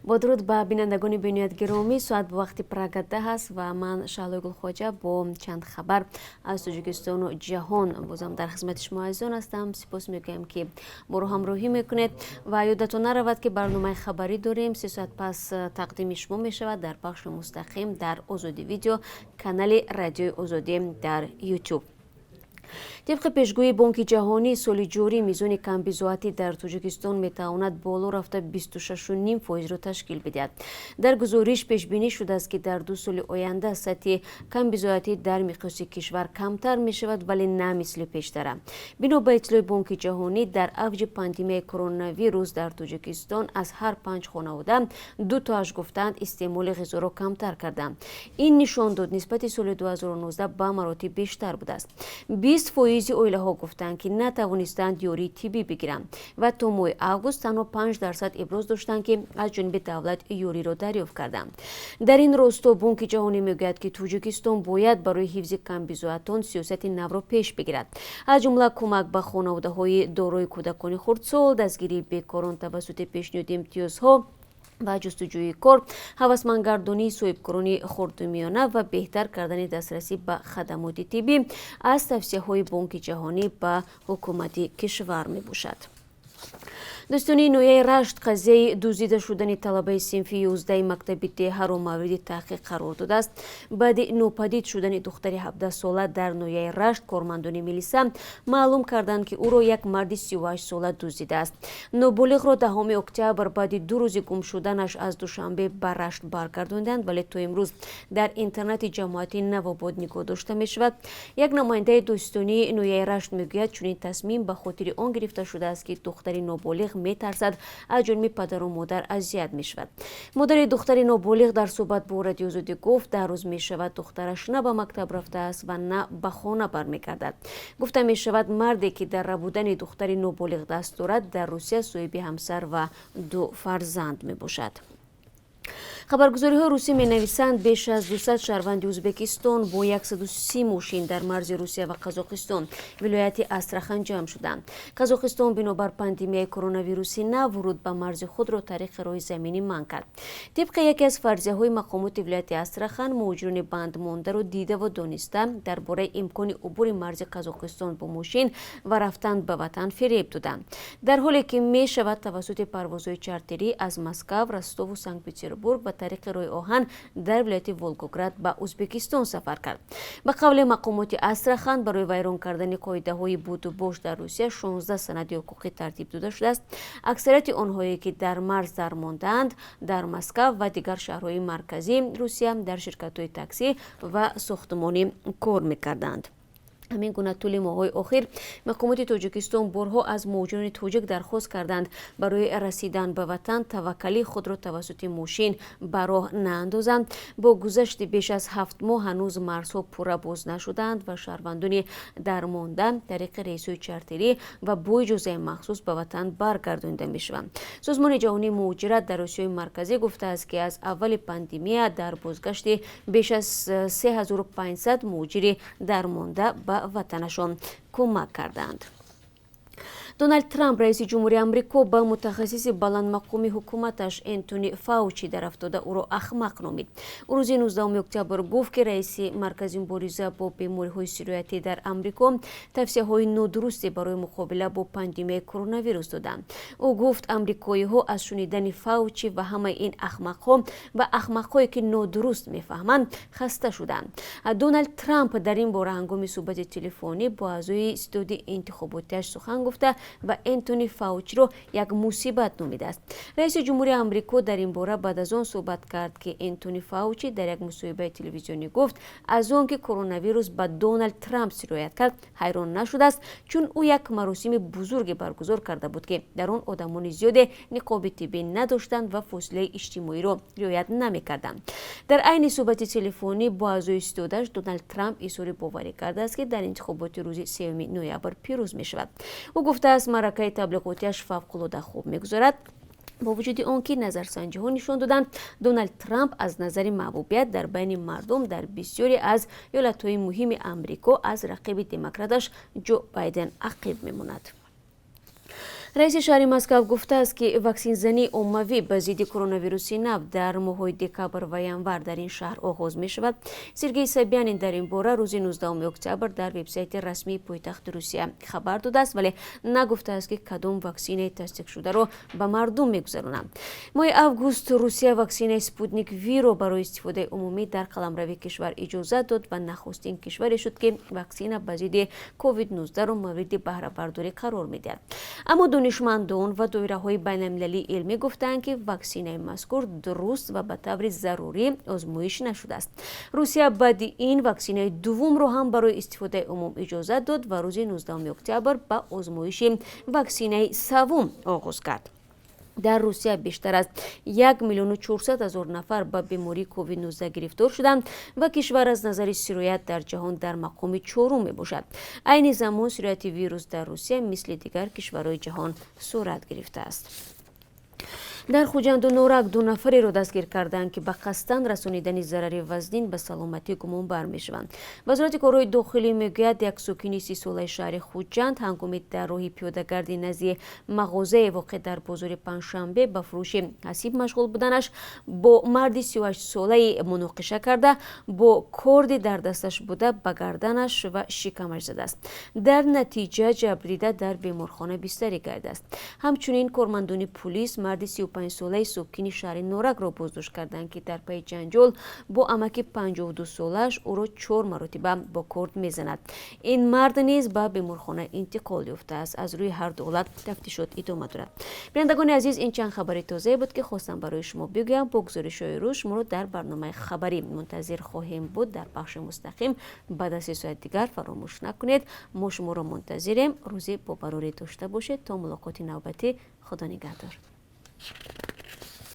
Бо дуруд ба бинандагони бениҳоят гиромӣ. Соат бо вақти Прага 10 аст ва ман, Шаҳлои Гулхоҷа, бо чанд хабар аз Тоҷикистону ҷаҳон бозам дар хизмати шумо азизон ҳастам. Сипос мегӯям, ки моро ҳамроҳӣ мекунед, ва ёдатон наравад, ки барномаи хабарӣ дорем, 3 соат пас тақдими шумо мешавад дар пахши мустақим дар Озодӣ Видео, канали Радиои Озодӣ дар Ютуб. Тибқи пешгӯии Бонки Ҷаҳонӣ, соли ҷорӣ мизони камбизоатӣ дар Тоҷикистон метавонад боло рафта 26,5 фоизро ташкил бидиҳад. Дар гузориш пешбинӣ шудааст, ки дар 2 соли оянда сатҳи камбизоатӣ дар миқёси кишвар камтар мешавад, вале на мисли пештара. Бино ба иттилои Бонки Ҷаҳонӣ, дар авҷи пандемияи коронавирус дар Тоҷикистон аз ҳар панҷ хонавода ду тоаш гуфтаанд, истеъмоли ғизоро камтар карданд. Ин нишондод нисбати соли 2019 ба маротиб бештар будааст. 20 фоизи оилаҳо гуфтанд, ки натавонистанд ёрии тиббӣ бигиранд, ва то моҳи август танҳо 5% иброз доштанд, ки аз ҷониби давлат ёриро дарёфт карданд. Дар ин росто Бонки Ҷаҳонӣ мегӯяд, ки Тоҷикистон бояд барои ҳифзи камбизоатон сиёсати навро пеш бигирад, аз ҷумла кӯмак ба хонаводаҳои дорои кӯдакони хурдсол, дастгирии бекорон тавассути пешниҳоди имтиёзҳо ва ҷустуҷӯи кор, ҳавасмандгардонии соҳибкорони хурду миёна ва беҳтар кардани дастрасӣ ба хадамоти тиббӣ аз тавсияҳои Бонки Ҷаҳонӣ ба ҳукумати кишвар мебошад. Дӯстони ноҳияи Рашт қазияи дуздида шудани талабаи синфи 11-и мактаби деҳаро мавриди таҳқиқ қарор додааст. Баъди нопадид шудани духтари 17-сола дар ноҳияи Рашт, кормандони милиса маълум карданд, ки ӯро як марди 38-сола дуздидааст. Ноболиғро 10 октябр баъди 2 рӯзи гум шуданаш аз Душанбе ба Рашт баргардонданд, вале то имрӯз дар интернати ҷамоати Навобод нигоҳ дошта мешавад. Як намояндаи дӯстонии ноҳияи Рашт мегӯяд, чунин тасмим ба хотири он гирифта шудааст, ки духтари ноболиғ метарсад, аз ҷониби падару модар азият мешавад. Модари духтари ноболиғ дар суҳбат бо Радиои Озодӣ гуфт, 10 рӯз мешавад, духтараш на ба мактаб рафтааст ва на ба хона бармегардад. Гуфта мешавад, марде, ки дар рабудани духтари ноболиғ даст дорад, дар Русия соҳиби ҳамсар ва ду фарзанд мебошад. Хабаргузориҳои русӣ менависанд, беш аз 200 шаҳрванди Ӯзбекистон бо 130 мошин дар марзи Русия ва Қазоқистон, вилояти Астрахан, ҷамъ шуданд. Қазоқистон бинобар пандемияи коронавируси нав вуруд ба марзи худро тариқи роҳи заминӣ манъ кард. Тибқи яке аз фарзияҳои мақомоти вилояти Астрахан, муҳоҷирони бандмондаро дидаву дониста дар бораи имкони убури марзи Қазоқистон бо мошин ва рафтан ба ватан фиреб доданд, дар ҳоле ки мешавад тавассути парвозҳои чартерӣ аз Москав, Ростову Санкт Петербург ба тариқи роҳи оҳан дар вилояти Волгоград ба Ӯзбекистон сафар кард. Ба қавли мақомоти Астрахан, барои вайрон кардани қоидаҳои будубош дар Русия 16 санади ҳуқуқӣ тартиб дода шудааст. Аксарияти онҳое, ки дар марз дармондаанд, дар Москав ва дигар шаҳрҳои марказии Русия дар ширкатҳои таксӣ ва сохтмонӣ кор мекарданд. Ҳамин гуна, тӯли моҳҳои охир мақомоти Тоҷикистон борҳо аз муҳоҷирони тоҷик дархост карданд, барои расидан ба ватан таваккалии худро тавассути мошин ба роҳ наандозанд. Бо гузашти беш аз 7 моҳ ҳанӯз марзҳо пурра боз нашудаанд ва шаҳрвандони дармонда тариқи рейсҳои чартерӣ ва бо иҷозаи махсус ба ватан баргардонида мешаванд. Созмони Ҷаҳонии Муҳоҷират дар Осиёи Марказӣ гуфтааст, ки аз аввали пандемия дар бозгашти беш аз 3500 муҳоҷири дармонда ба ватанашон кӯмак кардаанд. Доналд Трамп, раиси ҷумҳури Амрико, ба мутахассиси баландмақоми ҳукуматаш Энтони Фаучи дарафтода, ӯро ахмақ номид. Ӯ рӯзи 19 октябр гуфт, ки раиси Маркази мубориза бо бемориҳои сироятӣ дар Амрико тавсияҳои нодурусте барои муқобила бо пандемияи коронавирус доданд. Ӯ гуфт, амрикоиҳо аз шунидани Фаучи ва ҳамаи ин ахмақҳо ва ахмақҳое, ки нодуруст мефаҳманд, хаста шуданд. Доналд Трамп дар ин бора ҳангоми суҳбати телефонӣ бо аъзои ситоди интихоботиаш сухан гуфта ва Энтони Фаучиро як мусибат номидааст. Раиси ҷумҳури Амрико дар ин бора баъд аз он суҳбат кард, ки Энтони Фаучи дар як мусоҳибаи телевизионӣ гуфт, аз он ки коронавирус ба Доналд Трамп сироят кард, ҳайрон нашудааст, чун ӯ як маросими бузурге баргузор карда буд, ки дар он одамони зиёде ниқоби тиббӣ надоштанд ва фосилаи иҷтимоиро риоят намекарданд. Дар айни суҳбати телефонӣ бо аъзои ситодаш Доналд Трамп изҳори боварӣ кардааст, ки дар интихоботи рӯзи 3 ноябр пирӯз мешавад. Ӯ гуфтааст, маъракаи таблиғотиаш фавқулода хуб мегузарад, бо вуҷуди он ки назарсанҷиҳо нишон доданд, Доналд Трамп аз назари маҳбубият дар байни мардум дар бисёре аз иёлатҳои муҳими Амрико аз рақиби демократаш Ҷо Байден ақиб мемонад. Раиси шаҳри Москав гуфтааст, ки ваксинзании оммавӣ ба зидди коронавируси нав дар моҳҳои декабр ва январ дар ин шаҳр оғоз мешавад. Сергей Собянин дар ин бора рӯзи 19 октябр дар вебсайти расмии пойтахти Русия хабар додааст, вале нагуфтааст, ки кадом ваксинаи тасдиқшударо ба мардум мегузаронанд. Моҳи август Русия ваксинаи «Спутник Ви»-ро барои истифодаи умумӣ дар қаламрави кишвар иҷозат дод ва нахустин кишваре шуд, ки ваксина ба зидди COVID-19-ро мавриди баҳрабардорӣ қарор медиҳад. Аммо донишмандон ва доираҳои байналмилалии илмӣ гуфтаанд, ки ваксинаи мазкур дуруст ва ба таври зарурӣ озмоиш нашудааст. Русия баъди ин ваксинаи дуввумро ҳам барои истифодаи умум иҷозат дод ва рӯзи 19 октябр ба озмоиши ваксинаи саввум оғоз кард. Дар Русия бештар аз 1 400 000 нафар ба бемории COVID-19 гирифтор шуданд ва кишвар аз назари сироят дар ҷаҳон дар мақоми чорум мебошад. Айни замон сирояти вирус дар Русия мисли дигар кишварҳои ҷаҳон сурат гирифтааст. Дар Хуҷанду Норак ду нафареро дастгир карданд, ки ба қасдан расонидани зарари вазнин ба саломатӣ гумонбар мешаванд. Вазорати корҳои дохилӣ мегӯяд, як сокини 30-солаи шаҳри Хуҷанд ҳангоми дар роҳи пиёдагарди назди мағозае, воқеъ дар бозори Панҷшанбе, ба фурӯши ҳасиб машғул буданаш, бо марди 38-солаи муноқиша карда, бо корди дар дасташ буда ба гарданаш ва шикамаш задааст. Дар натиҷа ҷабрдида дар беморхона бистарӣ гардидааст. Ҳамчунин кормандони пулис марди 35-солаи сокини шаҳри Норакро боздошт карданд, ки дар пайи ҷанҷол бо амаки 52-солааш ӯро чор маротиба бо корд мезанад. Ин мард низ ба беморхона интиқол ёфтааст. Аз рӯи ҳар ду ҳолат тафтишот идома дорад. Бинандагони азиз, ин чанд хабари тозае буд, ки хостам барои шумо бигӯям. Бо гузоришҳои рӯз шуморо дар барномаи хабарӣ мунтазир хоҳем буд дар пахши мустақим баъд аз 3 соати дигар. Фаромӯш накунед, мо шуморо мунтазирем. Рӯзи бобарорӣ дошта бошед. То мулоқоти навбатӣ, Худо нигаҳдор.